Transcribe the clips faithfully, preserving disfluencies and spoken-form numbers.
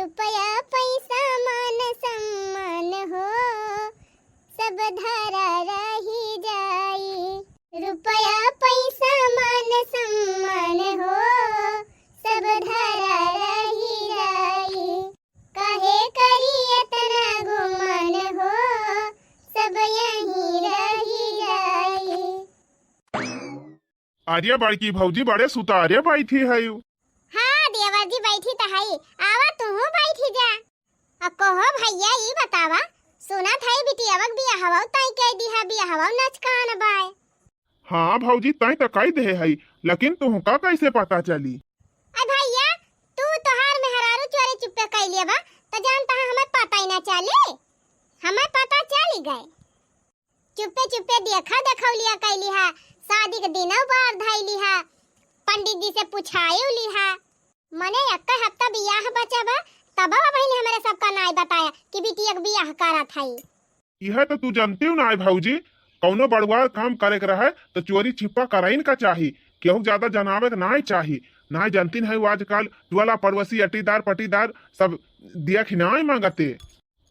रुपया पैसा मान सम्मान हो, सब धरा रही जाई। रुपया पैसा मान सम्मान हो, सब धरा रही जाई। काहे करी इतना गुमान हो, सब यहीं रही जाई। अरे बड़की भौजी, बड़े सुतारे बैठी है। हाँ देवर जी, बैठी त हई, आवा तुहू बैठी जा। अब कहो भैया, ई बतावा, सुनत हई बिटियावा के बियाहवा तय कई दिहा, बियाहवा नचकान बाय। हाँ भौजी, तय त कई देहे हई, लेकिन तुहका कैसे पता चली? अरे भैया, तू तोहार मेहरारू चोरी चुप्पे कई लिया बा, त जानता है हमें पता ही ना चली, हमें पता चली गए। चुप्पे चुप्पे देखा देखौलिया कैली हा, शादी के दिनौ बार धैली हा, पंडित जी से पुछायु लिहा। मने एक्कै हफ्ता बियाह बचा बा, तब अब बहिनी हमरे सबका नाय बताया कि बिटिया के बियाह करत हई। इहे तो तू जानती हूँ नाय भौजी, कौनो बड़ुआर काम करे के रहे तो चोरी छिपा कराइन का चाही। केहू ज्यादा जनावे के नाय चाही। नाय जानती नहीं आजकल टोला पड़ोसी अटीदार पटीदार सब दिया खिनाय मांगते।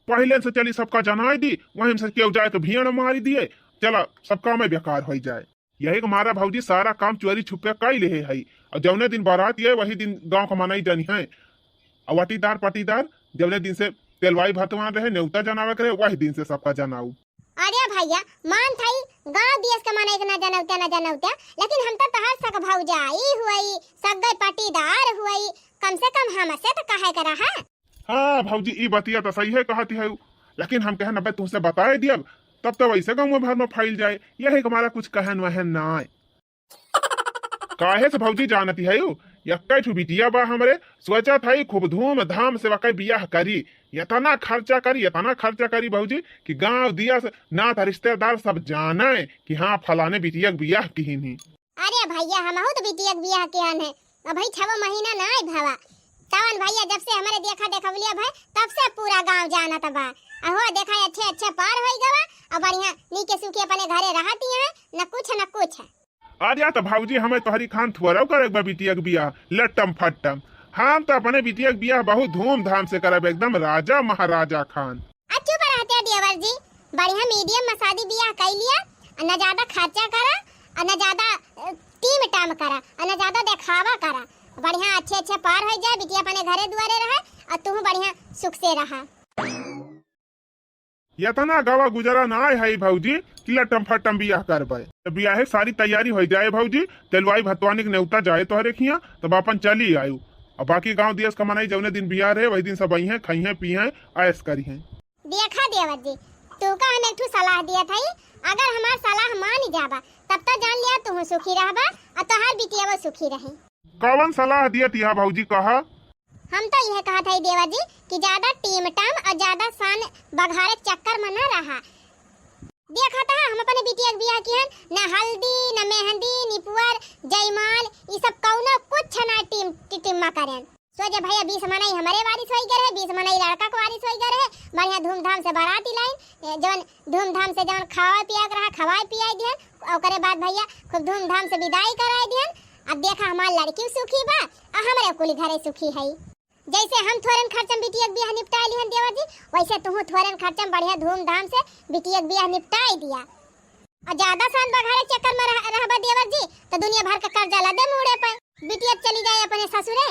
पहिले से चली सबका जनाई दी, वहीं से केहू जाए तो भीड़ मारी दिए, चला सब काम बेकार हो जाए। यही के मारा भौजी सारा काम चोरी छुपे कई लेहे हई, और जौने दिन बारात ये वही दिन गांव का मनई जनी है, और वटीदार पटीदार जौने दिन से तेलवाई भतवान रहे, नेवता जनावे के रहे, वही दिन से सबका जनाऊ। अरे भैया, मान थाई गांव देश के मनई के ना जनौते ना जनौते, लेकिन हम तो तोहार सग भौजाई हुई, सग पटीदार हुई, कम से कम हमसे तो कहे के रहा। हाँ भौजी, ई बतिया तो सही है कहती है, लेकिन हम कहे नब्बे तुमसे बताए दियब, तब तो वैसे गाँव भर में फैल जाए, यही के मारा कुछ कहन वहन ना आए। काहे से भौजी जानती है, यक्कै ठो बिटिया बा हमरे, सोचत है खूब धूमधाम से वकै बियाह करी, इतना खर्चा करी, इतना खर्चा करी भौजी कि गांव दिया से नात रिश्तेदार सब जाने कि हाँ फलाने बिटिया के बियाह किहिन ही। अरे भैया, हमहू तो बिटिया के बियाह किहन है, अबही छवो महीना ना आए भवा। तवन भैया जब से हमरे देखा देखवलिया भय, तब से पूरा गांव जानत बा। अहो देखा, अच्छे अच्छे पार होई गवा, और बढ़िया नीके सुखी अपने घरे रहती हैं, न कुछ न कुछ। अरे तो भौजी, हमें तोहरी खान थोड़ा करे बा बिटिया के बियाह लट्टम फट्टम। हम तो अपने बिटिया के बियाह बहुत धूमधाम से करब, एकदम राजा महाराजा खान। आ चुप रहते देवर जी, बढ़िया मीडियम में शादी बियाह कई लिया, और न ज्यादा खर्चा करा, और न ज्यादा, अ, टीम टाम करा, और न ज्यादा देखावा करा। बढ़िया अच्छे अच्छे पार हो जाए, बिटिया अपने घरे दुआरे रहे, और तू बढ़िया सुख से रहा। इतना गवा गुजरा ना है भौजी कि लट्टम फट्टम बियाह करबे। जब बियाहे सारी तैयारी हो जाए भौजी, तेलवाई भतवानी के नेवता जाए तोहरे खिया, तब अपन चली आयु। और बाकी गांव दियस का मनई जौने दिन बियाह रहे, वही दिन सब अइहें, खइहें, पीहें, ऐश करिहें। देखा देवर जी, तू का हम एक ठो सलाह दिया था, अगर हमार सलाह मान जाबा, तब तो जान लिया तू सुखी रहबा, और तोहार बिटिया वो सुखी रही। कवन सलाह दिया तिहा भौजी, कहा? हम तो यह कहा था देवर जी कि ज्यादा टीम टाम और ज्यादा शान बघारे के चक्कर में न रहा। देखा था हम अपने बिटिया के बियाह किहन, न हल्दी, न मेहंदी, निपुअर, जयमाल, ई सब कौनो कुछ ना टीम टिटिम्मा करेन। सोचे भैया बीस मनई हमरे वारिस होई गए रहे, बीस मनई लड़का के वारिस होई गए रहे, बढ़िया धूमधाम से बाराती लाइन, ए, जौन धूमधाम से जौन खावा पिया के रहा, खवाए पियाए दिहन, ओकरे बाद भैया खूब धूमधाम से विदाई कराए दिहन। अब देखा हमार लड़की सुखी बा, आ हमरे कुली घरे सुखी है। जैसे हम थोरन खर्चम बिटिया के बियाह निपटाए लिहन देवर जी, वैसे तुहू थोरन खर्चम बढ़िया धूमधाम से बिटिया के बियाह निपटाए दिया। और ज्यादा शान बघारे चक्कर में रह-, रहबा देवर जी, तो दुनिया भर का कर्जा लदे मुड़े पे। बिटिया चली जाए अपने ससुरे,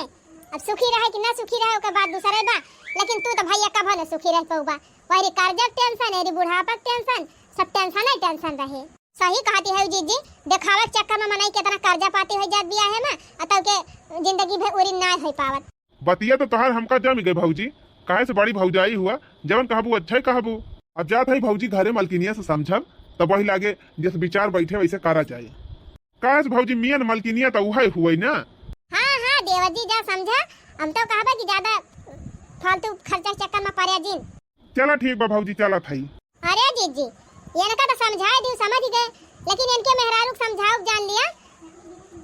अब सुखी रहे कि ना सुखी रहे, ओकर बात दूसरे बा, लेकिन तू तो भैया कभो न सुखी रह पउबा। वही कर्जा के टेंशन, एरी बुढ़ापा के टेंशन, सब टेंशन ही टेंशन रहे। सही कहती है जीजी, देखावे के चक्कर में मनई कितना कर्जा पाती हो जात बियाहे में, आ तब के जिंदगी भर उरी ना हो पावत। बतिया तो तोहार हमका जम गए भौजी, काहे से बड़ी भौजाई हुआ, जवन कहबू अच्छा ही कहबू। अब जात है भौजी घरे मलकिनिया से समझब, तब वही लागे जैसे विचार बैठे वैसे करा जाए। काहे से भौजी मियन मलकिनिया तो उहे हुए ना। हाँ हाँ देवर जी जा समझा, हम तो कहबा कि ज्यादा फालतू खर्चा के चक्कर में पड़े जिन। चला ठीक बा भौजी, चलत हई। अरे जीजी, इनका तो समझाए दियो, समझ गए, लेकिन इनके मेहरारू के समझाओ जान लिया,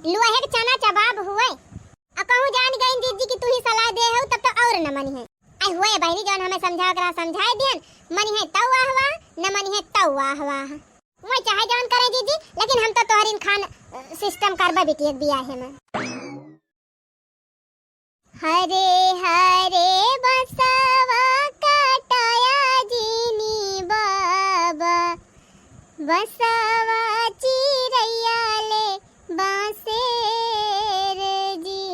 लोहे के चना चबाब हुए। आ कहूँ जान गई जीजी कि तू ही सलाह दे हो, तब तो और न मनी है। आई हुए बहनी, जौन हमें समझाओ करा समझाए दियन, मनी है तौ वाह वाह, न मनी है तौ वाह वाह। वही चाहे जौन करे जीजी, लेकिन हम तो तोहरिन खान, अ, सिस्टम करबा बिटिया के बियाहे में। हरे हरे बस बसवा चिरैया ले बाँसेर जी।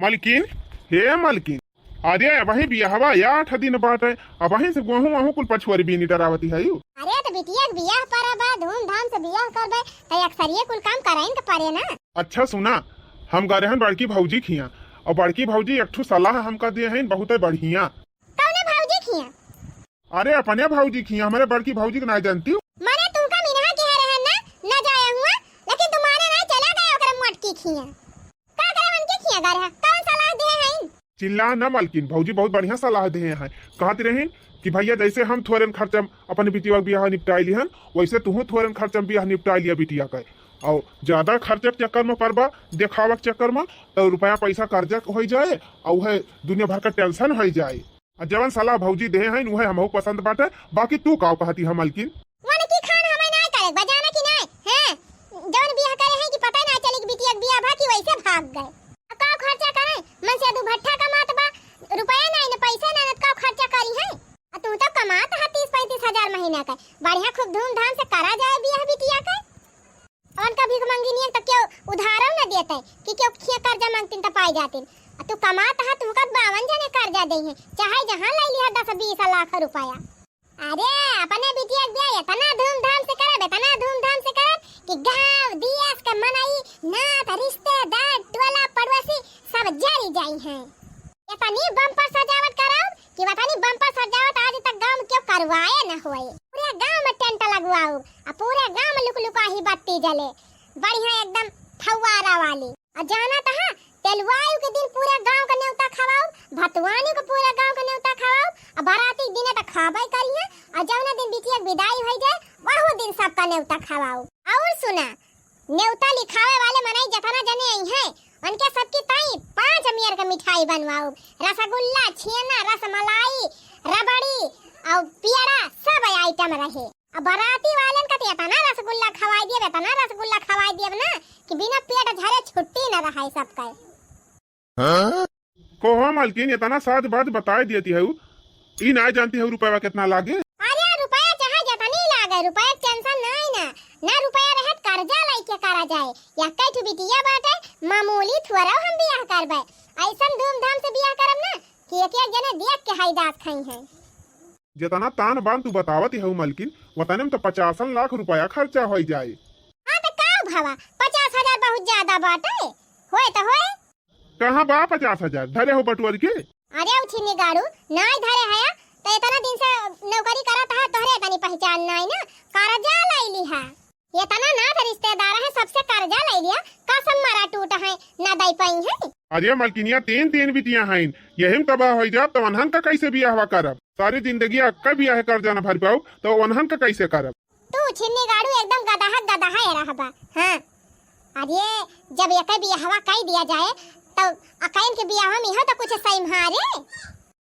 मलकिन, हे मलकिन, अरे अबहीं बियाहवा आठ दिन बाटे, अबहीं से गोहूँ वहूँ कुल पछुअरी बीनी डरावती है यू। अरे त बिटिया के बियाह परब बा, धूमधाम से बियाह करबे, त अक्सरिये कुल काम कराइन के परे ना। अच्छा सुना, हम गए रहन बड़की भौजी खिया, और बड़की भौजी एक ठो सलाह हमका दिए हैं बहुते बढ़िया। कौने भौजी खिया? अरे अपने भौजी खिया, हमरे बड़की भौजी के ना जानती हूँ। मने तुमका मिनहा के रहन ना, ना जाया हुआ, लेकिन तुम्हारे ना चला गया ओकरे मोटकी खिया। का करे उनके खिया गए रहा? कौन सलाह दे हैं? चिल्ला न मलकिन, भौजी बहुत बढ़िया सलाह दे हैं। कहत रही कि भैया जैसे हम थोरेन खर्चा अपने बिटिया के बियाह निपटाई लिहन, वैसे तुहू थोरेन खर्चा में बियाह निपटाई लिया बिटिया का। और ज्यादा खर्चा के चक्कर में परबा, देखावा के चक्कर में, तो रुपया पैसा कर्जा हो जाए और वह दुनिया भर का टेंशन हो जाए। आ जवन सलाह भौजी देहे हईन, उहे हमहू पसंद बाटे। बाकी तू का कहती है मलकिन? मन की खान हमें नाय करे, बजाना की नाय, हैं? जवन बियाह करे हैं कि पता ना चली कि बिटिया के बियाह भा कि वैसे भाग गए। आ का खर्चा करे? मन से दू भट्ठा कमात बा, रुपया नाय न पैसे नाय न, का खर्चा करी है? आ तू तो कमात है तीस पैंतीस हजार महीना का, बढ़िया खूब धूमधाम से करा जाए बियाह बिटिया का। उनका भीख मंगिनिया तो केहू उधारो न देते कि केहू खिया कर्जा मांगतिन त पाई जातिन। आ तू कमात हा, तुमका बावन जने कर्जा देइहैं, चाहे जहाँ लै लिहा दस बीस लाख रुपया। अरे, अपने बिटिया के बियाह इतना धूमधाम से करब, इतना धूमधाम से करब कि गांव, देश के मनई, नात, रिश्तेदार, टोला, पड़ोसी सब जरी जाइहैं। इतनी बम्पर सजावट करब कि बतानी बम्पर सजावट आज तक गांव में केहू करवाए न होए। पूरे गांव में टेंट लगवाउब, आ पूरे गांव में लुकलुकाही बत्ती जले, बढ़िया एकदम फव्वारा वाली। आ जाना तहा, तेलवायु के दिन पूरे गांव का नेवता खवाउब, भतवानी के पूरे गांव का नेवता खवाउब, आ बाराती के दिने त खाबे करिहे, आ जौना दिन बिटिया के विदाई होई जाए, वहू दिन सबका नेवता खवाउब। और सुना, नेवता लिखावे वाले मनई जतना जने अइहैं, उनके सबकी ताई पाँच मेर के मिठाई बनवाउब, रसगुल्ला, छेना, रसमलाई, रबड़ी और पेड़ा सब आइटम रहे। अब बाराती वालन का तो इतना रसगुल्ला खवाई दियब, इतना रसगुल्ला खवाई दियब ना कि बिना पेट झरे छुट्टी न रहे सबके। हाँ? कहो मलकिन, इतना साज बाज बताई देती है, ई ना जानती है रुपया कितना लागे? अरे रुपया चाहे जितनी लागे, रुपया के टेंशन नहीं ना, ना रुपया रहत कर्जा लइके करा जाए। या कई ठो बिटिया बाटे, मामूली थोड़ा हम बियाह करबे, ऐसन धूमधाम से बियाह करब ना कि एक एक जने देख के हैदास खाई हैं। जितना तान बान तू बतावत हऊ मलकिन, वतने में तो पचासन लाख रुपया खर्चा होई जाए। हाँ तो का भवा, पचास हजार बहुत ज्यादा बाटे, होए तो होए। कहाँ बा पचास हजार? धरे हो बटुअर के? अरे उ छिन्नी गाड़ू, नाय धरे हया, तो इतना दिन से नौकरी करत है, तोहरे इतनी पहचान नाय ना, कर्जा लै लिहा। इतना ना तो रिश्तेदार है, सबसे कर्जा लै लिहा, कसम मरा टूट है, ना दे पाई है। अरे मलकिनिया, तीन तीन बिटिया हैं, यही में तबाह हो जाब, तो उन्हन का कैसे बियाहवा करब? सारी जिंदगी अक्का बियाह कर्जा ना भर पाऊ, तो उन्हन का कैसे करब? तू छिन्नी गाड़ू एकदम गदहा गदहा ए रहबा। हाँ, अरे जब एक बियाहवा कई दिया जाए, तो अकैन के बियाह में हो तो कुछ सही मारे,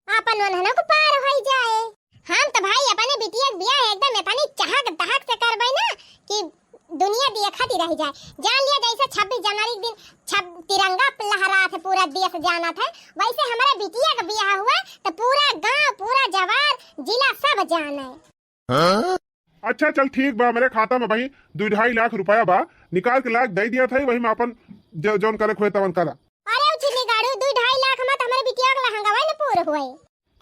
अपन उन्हनों को पार होई जाए। हम तो भाई अपने बिटिया के बियाह एकदम इतनी चहक दहक से करबे ना कि दुनिया देखत ही रह जाए। जान लिया जैसे छब्बीस जनवरी के दिन छब-, तिरंगा लहरात है, पूरा देश जानत है, वैसे हमारे बिटिया का बियाह हुआ तो पूरा गांव, पूरा जवार, जिला सब जाने। अच्छा चल ठीक बा, हमरे खाता में भाई दुई ढाई लाख रुपया बा, निकाल के लाख दे दिया था, वही में अपन जो, जौन करे के होए तवन करा। अरे उ छिन्नी गाड़ू, दुई ढाई लाख में तो हमरे बिटिया के लहंगा भाई न पूर होए।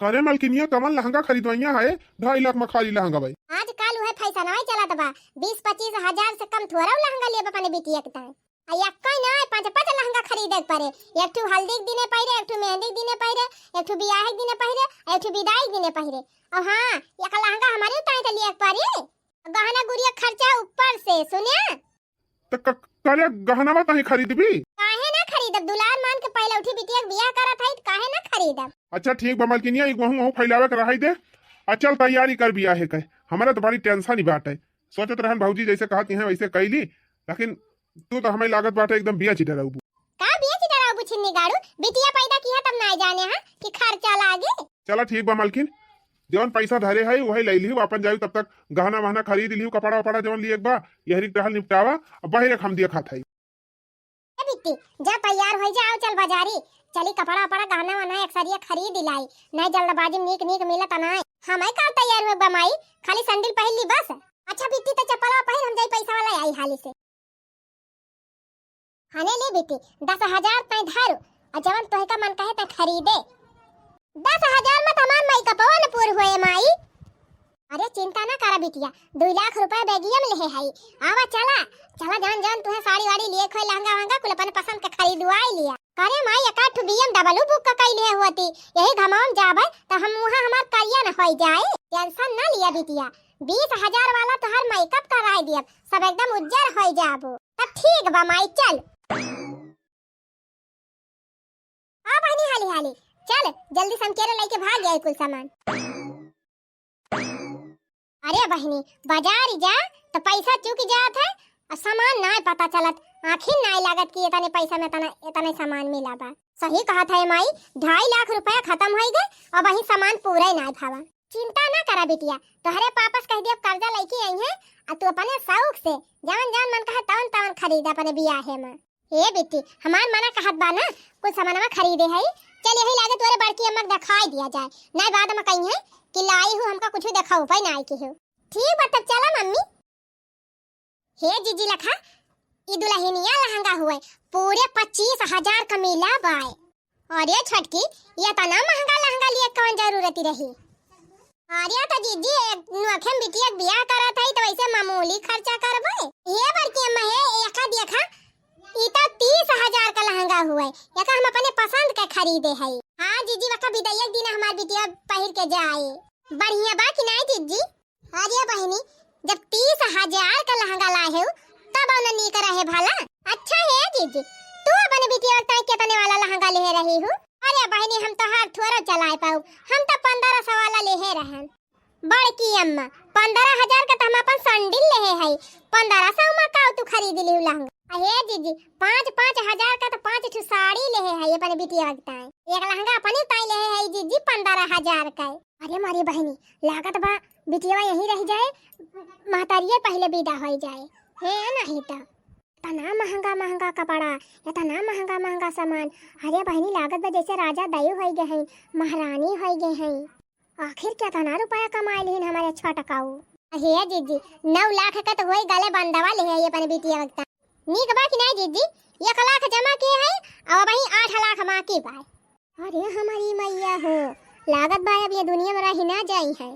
करे मलकिनिया, कवन लहंगा खरीदवैया है, ढाई लाख में खाली लहंगा भाई? आजकल उहे फैशन है चलत बा, बीस पच्चीस हजार से कम थोड़ा लहंगा लेब अपने बिटिया के ताई। आ एक्कै ना, पाँच पाँच लहंगा खरीदे के पड़े। एक ठो हल्दी के दिने पहिरे, एक ठो मेहंदी के दिने पहिरे, एक ठो बियाह के दिने पहिरे, एक ठो विदाई के दिने पहिरे। और हाँ, एक लहंगा हमारे उतारे तो लिए के पड़ी। गहना गुरिया खर्चा ऊपर से, सुनिया? तो क-, करे गहना में कहीं खरीदबी? काहे ना खरीदब? दुलार मान के पहले उठी बिटिया के बियाह करत हई, तो काहे ना खरीदब? अच्छा ठीक बा मलकिनिया, ई गोहूँ वहूँ फैलावे के रहाई दे। आ चल तैयारी कर बियाह के, हमरा तो बड़ी टेंशन ही बाटे। सोचत रहन भौजी जैसे कहती हैं वैसे कैली, लेकिन तू तो हमें लागत बाटे एकदम बेच डराउबू। का बेच डराउबू छिन्नी गाड़ू? बिटिया पैदा किया तब ना जाने हैं कि खर्चा लागे। चला ठीक बा मलकिन, जौन पैसा धरे है वही ले लिहू, अपन जायू तब तक गहना वहना खरीद लिहू, कपड़ा वपड़ा जौन लिए बा, यहरी टहल निपटावा, अब बहिरे हम दिया खात है। ए बिट्टी, जा तैयार होई जा, आओ चल बाजारी, चली कपड़ा वपड़ा गहना वहना एक सरिया खरीद लाई, नहीं जल्दबाजी में नीक नीक मिलत नाय। हमइ का तैयार होइब माई, खाली सैंडल पहिर ली बस। अच्छा बिट्टी, त चप्पलवा पहिर, हम जाई पैसा वाला आई हाली से। हने ले बिट्टी, दस हजार तैं धरु, अउर जवन तोहका मन कहे तैं खरीदे। दस हजार में त हमार मेकअपवा न पूर होए माई। अरे चिंता ना करा बिटिया, दुइ लाख रुपया बैगिया में लेहे हई। आवा चला, चला जवन जवन तुहे साड़ी वाड़ी लिए खोए, लहंगा वहंगा कुल अपने पसंद के खरीदवाई लिया। अरे माई, एकाध ठो B M W book क कइले होती, यही घमावन जाबे त हम उहाँ हमार करिया न होई जाए। टेंशन ना लिया बिटिया, बीस हजार वाला तोहार मेकअप कराई दियब, सब एकदम उज्जर होई जाबो। तब ठीक बा माई, चल। आ बहिनी, हाली हाली चल, जल्दी समकेरे लइके भाग जाए कुल सामान। अरे बहिनी, बाजार जा त पैसा चुक जात है, अउर सामान नाय पता चलत, आँखिन नाय लागत कि एतने पैसा में एतना, एतने सामान मिला बा। सही कहत है माई, ढाई लाख रुपया खतम होइ गए, अबहीं सामान पूरा नाय भावा। चिंता ना करा बिटिया, तोहरे पापा से कह दिया कर्जा लइके आई हैं, अउर तू अपने शौक से जवन जवन मन कहे तवन तवन खरीद अपने बियाहे में। ए बेटी, हमार मना कहत बा ना, कुछ सामानवा खरीदे हई। चल यही लागे तोरे बड़की अम्मा के देखाई दिया जाए, नाय बाद में कही है कि लाई हूँ हमका कुछ देखाऊ पाई ना आई के हो। ठीक बा तब चला मम्मी। हे जीजी लखा, ई दुल्हनिया लहंगा हुए पूरे पच्चीस हजार का मिला बाय। अरे छोटकी, ये इतना महंगा लहंगा लिए कौन जरूरत रही? अरे तो जीजी, एक नोखे में बिटिया के बियाह करत हई, तो वैसे मामूली खर्चा करबे। हे बड़की अम्मा, हे एका देखा, ई तो तीस हजार का लहंगा हुए, एका हम अपने पसंद के खरीदे हई। हाँ जीजी, वका बिदाई के दिन हमार बिटिया पहिर के जाए। बढ़िया बा कि नाई जीजी? अरे बहिनी, जब तीस हजार का लहंगा लाए हो, तब न नीक रहे भला। अच्छा हे जीजी, तू अपने बिटिया के ताई कितने वाला लहंगा लेहे रही हो? अरे बहिनी, हम तो हाथ थोड़ा चलाए पाऊ, हम तो पन्द्रह सौ वाला लेहे रहन। बड़की अम्मा, पन्द्रह हजार का तो हम अपन सैंडल लेहे हई, पन्द्रह सौ में का तू खरीद लिहू लहंगा? अहे जीजी, पाँच, पाँच हजार का तो पाँच ठो साड़ी लेहे हई अपने बिटिया के ताई। एक लहंगा अपने ताई लेहे हई जीजी, पन्द्रह हजार का। अरे मारी बहिनी, लागत बा बिटिया यहीं रह जाए, महतारिये पहले विदा हो जाए। हे नहीं तो इतना महंगा महंगा कपड़ा, इतना महंगा महंगा सामान। अरे बहिनी, लागत बा जैसे राजा दाई होइ गए हैं, महारानी होइ गए हैं। आखिर कितना रुपया कमाए लिहिन हमारे छोटकाऊ। हे जीजी, नौ लाख का तो होई गले बंदवा लेहे हई अपने बिटिया के ताई। नीक बा कि नाई जीजी? एक लाख जमा किहे हई, अउर अबहीं आठ लाख बाकी बा। अरे हमारी मैया हो, लागत बा अब ये दुनिया में रही ना जाई है।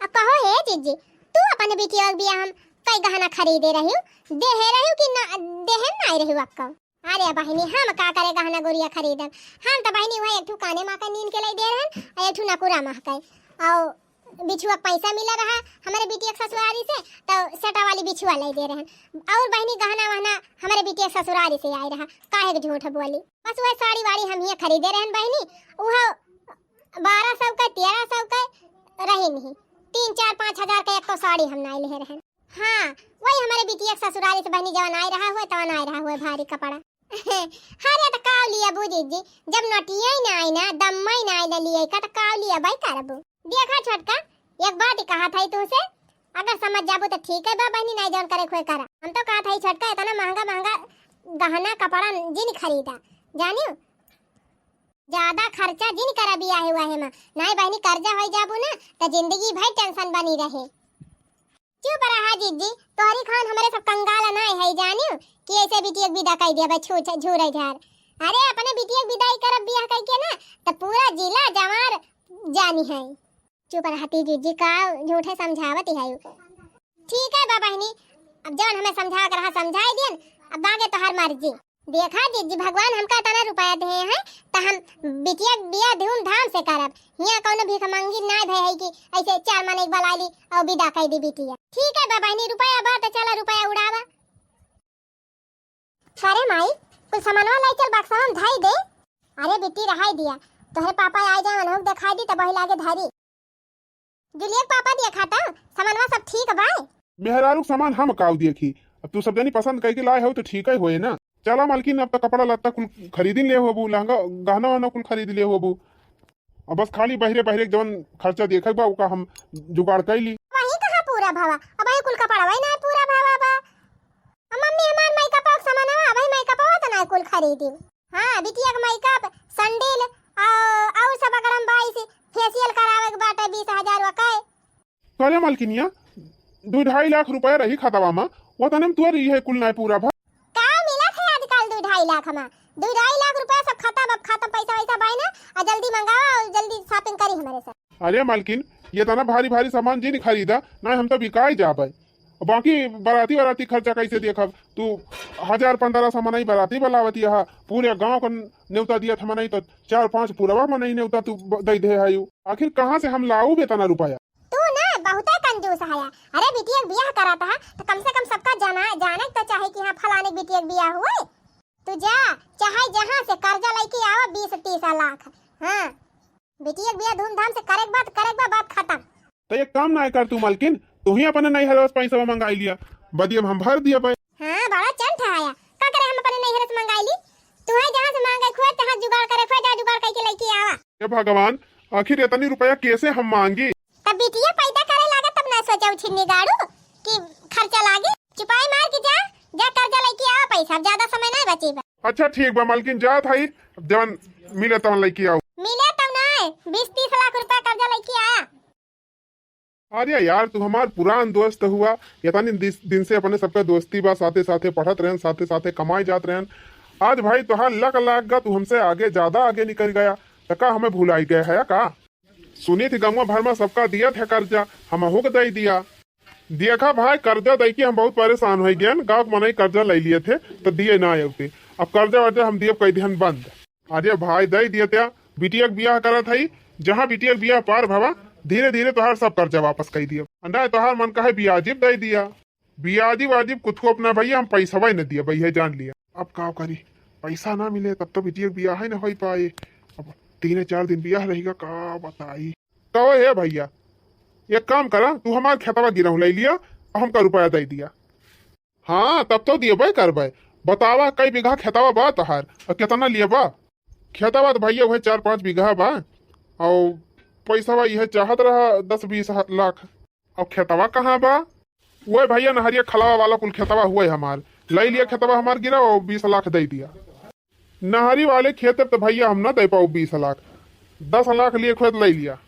अब कहो हे जीजी, तू अपने बिटिया के बियाह हम कई गहना खरीदे रही, देहे रही कि ना, देहे नाई रही अक्का? अरे बहिनी, हम का करे गहना गुरिया खरीदब? हम तो बहिनी वही एक ठो काने मा के नीन के लाई दे रहन, अउर एक ठो नकुरा मा के। अउर बिछुआ के पैसा मिला रहा हमरे बिटिया के ससुरारी से, तो सेटा वाली बिछुआ लाई दे रहन। अउर बहिनी गहना वहना हमरे बिटिया के ससुरारी से आए रहा, काहे के झूठ बोली? बस वह साड़ी वाड़ी हम ही खरीदे रहन बहिनी, उह बारह सौ का, तेरह सौ का रही नहीं, तीन, चार, पाँच हजार का एक तो साड़ी हम नाई लेहे रहन। हाँ, वही हमरे बिटिया के ससुरारी से बहिनी जवन आए रहा हुए, तवन आए रहा हुए भारी कपड़ा। अरे त काव लिया बू जीजी, जब नोटिया ही ना आई ना, दम्मा ही ना आई ना लिया का, त काव लिया बाई करबू? देखा छोटका, एक बात ही कहा था तुमसे, अगर समझ जाबू तो ठीक है बा बहिनी, नाई जवन करे खोए करा। हम तो कहा था छोटका, इतना महंगा महंगा गहना कपड़ा जिन खरीदा, जानियो, ज्यादा खर्चा जिन करा बियाहे वाहे मा, नाई बहिनी कर्जा होइ जाबू ना, त जिंदगी भर टेंशन बनी रहे। चुप रहा जीजी, तोहरी खान हमरे सब कंगाल नाय है, जानियो कि ऐसे बिटिया के विदा कई दिया बा, छू-, छू-, झूरे झार। अरे, अपने बिटिया के विदाई करब बियाह कई के ना, त पूरा जिला जवार जानी है। चुप रहती जीजी, का झूठे समझावत है। ठीक है बा बहिनी, अब जौन हमें समझा के रहा, समझाई दियन, अब आगे तोहार मर्जी। देखा जीजी, भगवान हमका इतना रुपया दे हैं, त हम बिटिया के बियाह धूमधाम से करब। हियाँ कौनो भीख मंगी नाय भय है कि ऐसे चार माने एक बलाई ली अउर विदा कई दी बिटिया। ठीक है बा बहिनी, रुपया बा त चला रुपया उड़ावा। अरे माई, कुल सामानवा लाई चल बक्सा में धाई दे। अरे बिट्टी रहाई दिया, तोहरे पापा आए जाए उन्हों देखाई दी तब वही लागे धारी। जूलिया के पापा देखा त, सामानवा सब ठीक बा? मेहरारू के सामान हम काऊ देखी, अब तू सब जनी पसंद कइके लाए हो तो ठीक ही होए ना। चला मालकिन, अब तो कपड़ा लत्ता कुल खरीदिन ले होबू, लहंगा गहना वहना कुल खरीद ले होबू। अब बस खाली बहिरे बहिरे के जवन खर्चा देखे बा ओका हम जुगाड़ कइ ली। वही कहाँ पूरा भावा, अब ये कुल कपड़वा ही ना पूरा भावा बा। अब मम्मी हमार मेकअप के सामानवा, अब मेकअपवा तो ना कुल खरीदी। हाँ, बिटिया के मेकअप, सैंडल और, और सब अगर हम भाई से फेशियल करावे के बाटे बीस हजार वकै। करे मलकिनिया, दू ढाई लाख रुपया रही खतवा मा, वतने में तोर इहे कुल नाय पूरा भा। का मिलत है आजकल दू ढाई लाख मा? दू ढाई लाख रुपया सब खतम, अब खतम, पैसा वैसा बाय ना, आ जल्दी मंगावा और जल्दी shopping करी हमरे से। अरे मलकिन, ये तना भारी भारी सामान जिन खरीदा, ना हम तो बिकाई जाबे। बाकी बराती बराती खर्चा कैसे देखब? तू हजार पन्द्रह सौ मनई बराती बुलावती हा, पूरे गांव को न्योता दिया था मनई, तो चार पांच पुरवा मनई न्योता तू ब-, दे दे है। आखिर कहाँ से हम लाऊ बे तना रुपया? तू ना बहुते कंजूस हया। अरे बिटिया के बियाह कराता है तो कम से कम सबका जाना, जाने के तो चाहे कि हाँ फलाने के बिटिया के बियाह हुए। तू जा, चाहे जहाँ से कर्जा लेके आवा बीस तीस लाख। हाँ, बिटिया के बियाह धूमधाम से करे के बाद, करे के बाद, बात खत्म। तो एक काम ना कर तू मलकिन, तू ही अपने नैहर से पैसा मंगाई लिया, बदिया में हम भर दिया भाई। हाँ, बड़ा चंट है आया। का करे हम अपने नैहर से मंगाई ली? तू है जहाँ से मांगे खोए, तहाँ जुगाड़ करे खोए, जा जुगाड़ करके लेके आवा। हे भगवान, आखिर इतनी रुपया कैसे हम मांगी? तब बिटिया पैदा करे लागे तब ना सोचे उछिन्नी गाड़ू कि खर्चा लागे। चुपाई मार के जा, जा कर्जा लेके आवा पैसा, अब ज्यादा समय ना बची बा। अच्छा ठीक बा मलकिन, जात हई, जवन मिले तवन लेके आऊ। मिले तब ना, बीस तीस लाख रुपया कर्जा लेके आया। अरे यार, तू हमार पुरान दोस्त हुआ, इतनी दिस-, दिन से अपने सबके दोस्ती बा, साथे साथे पढ़त रहन, साथे साथे कमाए जात रहन। आज भाई तोहार लक लाग गा, तू हमसे आगे, ज्यादा आगे निकल गया, तो का हमें भुलाई गए है का? सुनी थी गंगवा भर में सबका दिया थे कर्जा, हम हो के दे दिया। देखा भाई, कर्जा दे के हम बहुत परेशान हो गए, गाँव के मनई कर्जा ले लिए थे तो दिए ना आए थे। अब कर्जा वर्जा हम दिए कह दिहन बंद। अरे भाई, दे दिए त्या, बिटिया के बियाह करत हई, जहाँ बिटिया के बियाह पार भवा, धीरे धीरे तोहार सब कर्जा वापस कर दिया। ना तोहार मन कहे बियाजी दे दिया, बियाजी वाजिब कुछ अपना भैया, हम पैसवा ही न दिया भैया, जान लिया। अब का करी, पैसा ना मिले तब तो बिटिया के बियाह ही न हो पाए। अब तीन चार दिन बियाह रहेगा, का बताई। कहो हे भैया, एक काम करा, तू हमार खेतवा गिरहू ले लिया और हमका रुपया दे दिया। हाँ, तब तो दियबे करबे। बतावा, कई बीघा खेतवा बा तोहार और कितना लियबा? खेतवा तो भैया वही चार पाँच बीघा बा और पैसवा यह चाहत रहा दस बीस ह-, लाख। अब खेतवा कहाँ बा? वही भैया नहरिया खलावा वाला कुल खेतवा हुए हमार, ले लिया खेतवा हमार गिरा और बीस लाख दे दिया। नहरी वाले खेत तो भैया हम ना दे पाऊ बीस लाख, दस लाख लिए खेत ले लिया।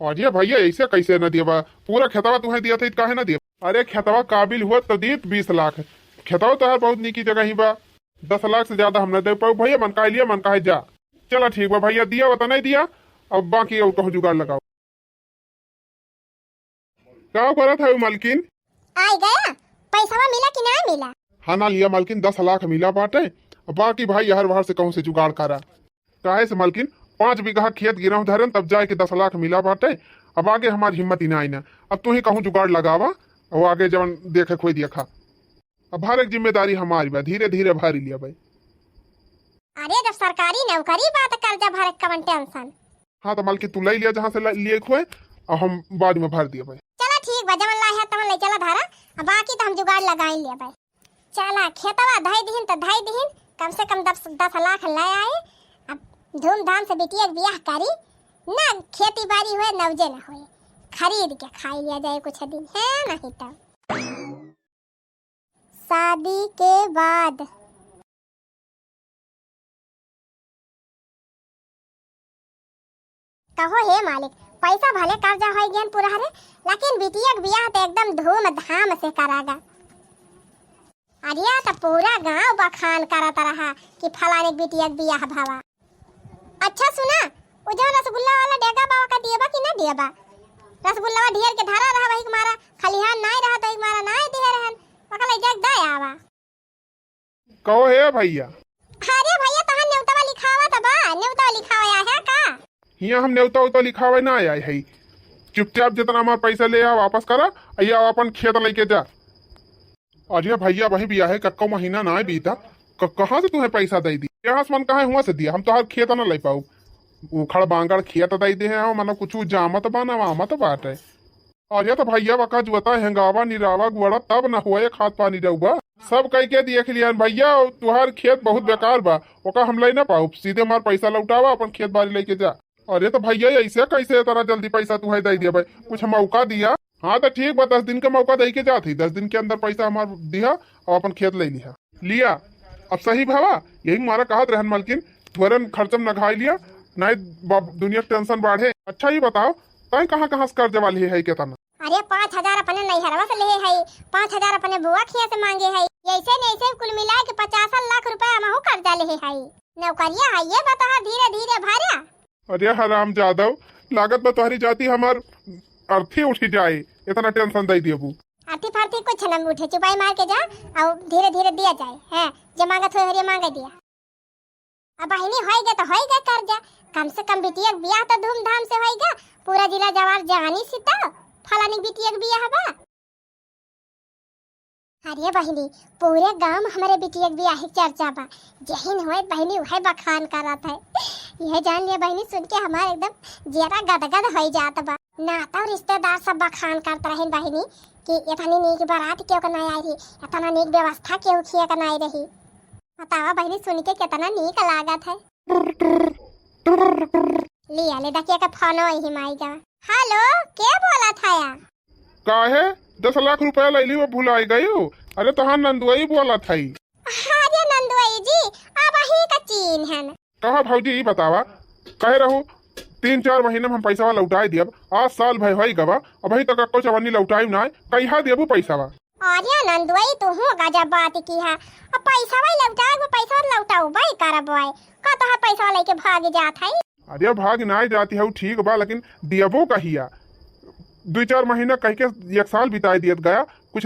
और ये भैया ऐसे कैसे न दिया बा? पूरा खेतवा तुम्हें दिया था, काहे ना दिया? अरे खेतवा काबिल हुआ तो दीत बीस लाख, खेतवा तो यार बहुत नीकी जगह ही बा। दस लाख से ज्यादा हम ना दे पाऊ भैया, मन का लिया मन का है जा। चला ठीक बा भैया, दिया बा तो नहीं दिया, अब बाकी और कहूँ जुगाड़ लगाओ। का करत है मलकिन? आई गया, पैसवा मिला कि ना मिला? हाँ ना लिया मलकिन, दस लाख मिला बाटे, अब बाकी भाई हर बाहर से कहूँ से जुगाड़ करा। काहे से मलकिन, पाँच बीघा खेत गिरहूँ धरन तब जाए के दस लाख मिला बाटे। अब आगे हमार हिम्मत ही ना आई ना, अब तू ही कहूँ जुगाड़ लगावा और आगे जवन देखे खोई देखा। अब हर एक जिम्मेदारी हमारी बा, धीरे धीरे भारी लिया भाई। अरे जब सरकारी नौकरी बा त कर्जा भरे के कवन tension? हाँ तो मलकिन तू ले लिया जहाँ से ले- लिए खोए, और हम बाद में भर दिया भाई। चला ठीक बा, जवन लाए है तवन ले चला धारा, अब बाकी तो हम जुगाड़ लगाई लिया भाई। चला, खेतवा धई दिहिन त धई दिहिन, कम से कम दस, दस लाख ले आए। अब धूमधाम से बिटिया के बियाह करी, ना खेती बाड़ी हुए, नौजे ना हुए, खरीद के खाई लिया जाए कुछ दिन, है नहीं तो। शादी के बाद। कहो हे मालिक, पैसा भले कर्जा होई गेन पूरा रे, लेकिन बिटिया के बियाह तो एकदम धूमधाम से करागा। अरे तो पूरा गांव बखान करत रहा कि फलाने के बिटिया के बियाह भवा। अच्छा सुना, उ जो रसगुल्ला वाला डेगा बा, ओका दियबा कि ना दियबा? रसगुल्ला ढेर के धरा रहा, वही के मारा खलिहान नाय रहा, तो वही के मारा नाय दिए रहन, ओका ले जाके दे आवा। कहो हे भैया। अरे भैया, तहां नेवतवा लिखावा त बा, नेवतवा लिखावा आया है का? हियां हम नेवता उता लिखावे ना आए है। चुपचाप जितना हमार पैसा ले आ, वापस करा, या अपन खेत लेके जा। अरे भैया, वही बियाह है, कक्को महीना ना बीता, क-, कहाँ से तुम्हें पैसा दे दी? यहाँ से मन कहाँ हुआ से दिया, हम तो हर खेत ना ले पाऊ। उखड़ बांगड़ खेत दे दे हैं, मतलब कुछ जामत बा ना वामत बाटे। अरे तो भैया, बका जुअता हेंगावा निरावा गुआड़ा तब न हुआ एक हाथ पानी रहुआ। सब कह के देख लियन भैया, तुहार खेत बहुत बेकार बा, ओका हम ले ना पाऊ, सीधे हमार पैसा लौटावा, अपन खेत बाड़ी लेके जा। अरे तो भैया, ऐसे कैसे इतना जल्दी पैसा तुहे दे दिया भाई, कुछ मौका दिया। हाँ तो ठीक बा, दस दिन का मौका दे के जात ही, दस दिन के अंदर पैसा हमार दिया और अपन खेत ले लिया। लिया, अब सही भावा, यही मारा कहत रहन मालकिन, थोरन खर्चम नघाई लिया, नाहीं बाप दुनिया के tension बाढ़े। अच्छा, ई बताओ, तैं कहाँ कहाँ से कर्जा वाली है केतना? अरे, पाँच हजार अपने नैहरवा से लेहे हई, पाँच हजार अपने बुआ खिया से मांगे हई, ऐसे नहीं ऐसे कुल मिला के पचास लाख रुपया हमहू कर्जा लेहे हई। नौकरिया है ये बताहा, धीरे धीरे भरा। अरे हराम जादव, लागत बा तोहरी जाति हमार अर्थी उठी जाए, इतना tension दे देबू। अर्थी फर्थी कुछ न उठे, चुपाई मार के जा, और धीरे धीरे दिया जाए, हैं, जे मांगत होए हरिया मांगे दिया। अब बहिनी, होई गे तो होई गे कर्जा, कम से कम बिटिया के बियाह तो धूमधाम से होई गे, पूरा जिला जवार जानी सी तो फलानी बिटिया के बियाह बा। अरे बहिनी, पूरे गांव में हमरे बिटिया के बियाह के चर्चा बा, जहिन होए बहिनी उहे बखान करत है। यह जान लिया बहिनी, सुन के हमार एकदम जियरा गदगद होई जात बा। नाता और रिश्तेदार सब बखान करत रहिन बहिनी कि इतनी नीक बारात केहू के ना आई रही, इतना नीक व्यवस्था केहू खिया के ना आई रही। बतावा बहिनी, सुन के कितना नीक लागत है। लिया ले दकिया के फोन वही माई का। हेलो, के बोलत है या? काहे दस लाख रुपया लैली वो भुलाई गई हो? अरे तोहार नंदुआई बोलत है। अरे नंदुआई जी, अब ही का चीन है। कहा भौजी, ई बतावा, कहे रहू तीन चार महीना में हम पैसा लौटाई दियब, आज साल भर होई गवा, अबही तक एको चवन्नी लौटाई ना, कहिया देबू पैसा? अरे नंदुआई, तू हूँ गजब बात की है। अब पैसा वही लौटाए, वो पैसा लौटाऊ भाई करब भाई, का तो है पैसा लेके भाग जात है। अरे भाग ना जाती है, ठीक बा, लेकिन दियबो कहिया? दो चार महीना कह के एक साल बिताई दियत गया, कुछ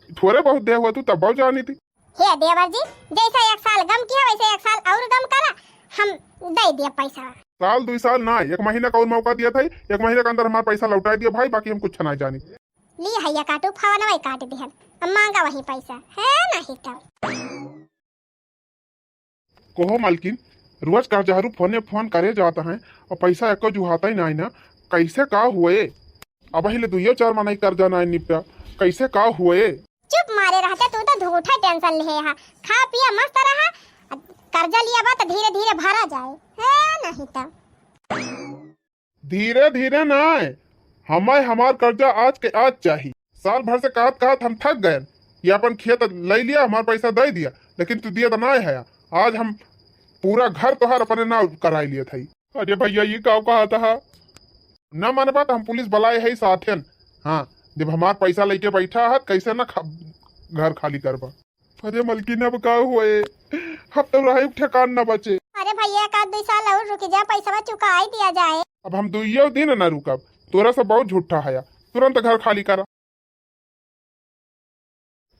थोड़े बहुत दे हुआ तू तब बहुत जानी थी। हे देवर जी, जैसा एक साल गम किया, वैसे एक साल और गम करा, हम दे दिया पैसा। साल दुई साल ना, एक महीना का और मौका दिया था, एक महीना के अंदर हमारा पैसा लौटा दिया भाई, बाकी हम कुछ ना जानी। ली हैया काटू, फवनवा काट दिहन, अब मांगा वही पैसा, है नहीं तो। कहो मालकिन, रोज कर्जहरू फोने फोन करे जात हैं और पैसा एको जुहाता ही नाई ना, कैसे का हुए? अबही ले दुइयो चार मनई कर्जा नाई निपटा, कैसे का हुए? चुप मारे रहते, तू तो झूठा tension लिहे हा, खा पिया मस्त रहा, कर्जा लिया बा तो धीरे धीरे भरा जाए, है नहीं तो। धीरे धीरे नाय, हमें हमार कर्जा आज के आज चाही। साल भर से कहत कहत हम थक गए। ये अपन खेत ले लिया, हमार पैसा दे दिया, लेकिन तू दिया तो नाय है। आज हम पूरा घर तोहार अपने नाव कराई लिया था। अरे भैया, ये का कहा था? ना मानबा तो हम पुलिस बुलाए है साथन। हाँ, जब हमार पैसा लेके बैठा है, कैसे ना खा-, घर खाली करबा? अरे मलकिन, अब का होए? अब तो रहे ठेकान न बचे। अरे भैया, एक आध दुई साल और रुक जा, पैसवा चुकाई दिया जाए। अब हम दुइयो दिन न रुकब, तोरा से बहुत झूठा हया, तुरंत घर खाली करा।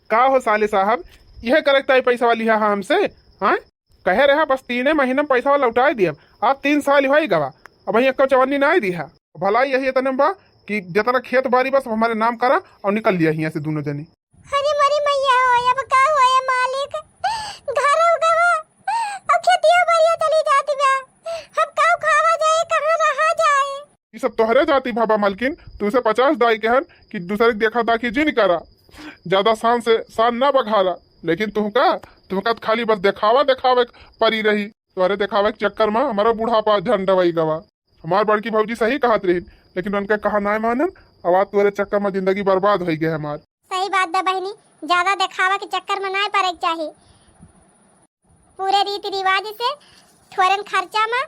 का हो साले साहब, यह करे ताई पैसा वाली है हमसे? हाँ, कहे रहा बस तीने महीने में पैसा लौटाए दियब, आज तीन साल होई गवा, अब एको चवन्नी नाई दिहा। भलाई यही इतने में बा कि जितना खेत बाड़ी बस हमारे नाम करा और निकल लिया हियाँ से दोनों जनी। अरे मरी मैया हो, अब का होए मालिक? घर हो गवा, अब खेतिया बाड़िया चली जाती बा। अब का खावा जाए, कहाँ रहा जाए? ई सब तोहरे जाति भा बा मलकिन, तुमसे पचास दाई कहन कि दूसरे के देखा दाखी जिन करा, ज्यादा शान से शान ना बघारा, लेकिन तुमका, तुमका त खाली बस देखावा देखावे के परी रही। तोहरे देखावे के चक्कर में हमारा बुढ़ापा झंडवई गवा। हमार बड़की भौजी सही कहत रही, लेकिन उनके कहा नाय मानन, अब आज तोहरे चक्कर में जिंदगी बर्बाद होई गए हमार। सही बात बा बहिनी, ज्यादा देखावा के चक्कर में नाय पड़े के चाही। पूरे रीति रिवाज से थोरन खर्चा में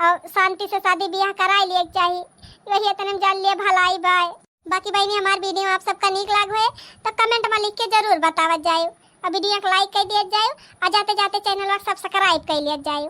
और शांति से शादी ब्याह कराए लिए के चाही। वही इतने में जान लिए भलाई बाय। बाकी बहिनी, हमार video आप सबका नीक लाग होए तो comment में लिख के जरूर बतावत जाए और video को like कर दिया जाए और जाते जाते channel को subscribe कर लिया जाए।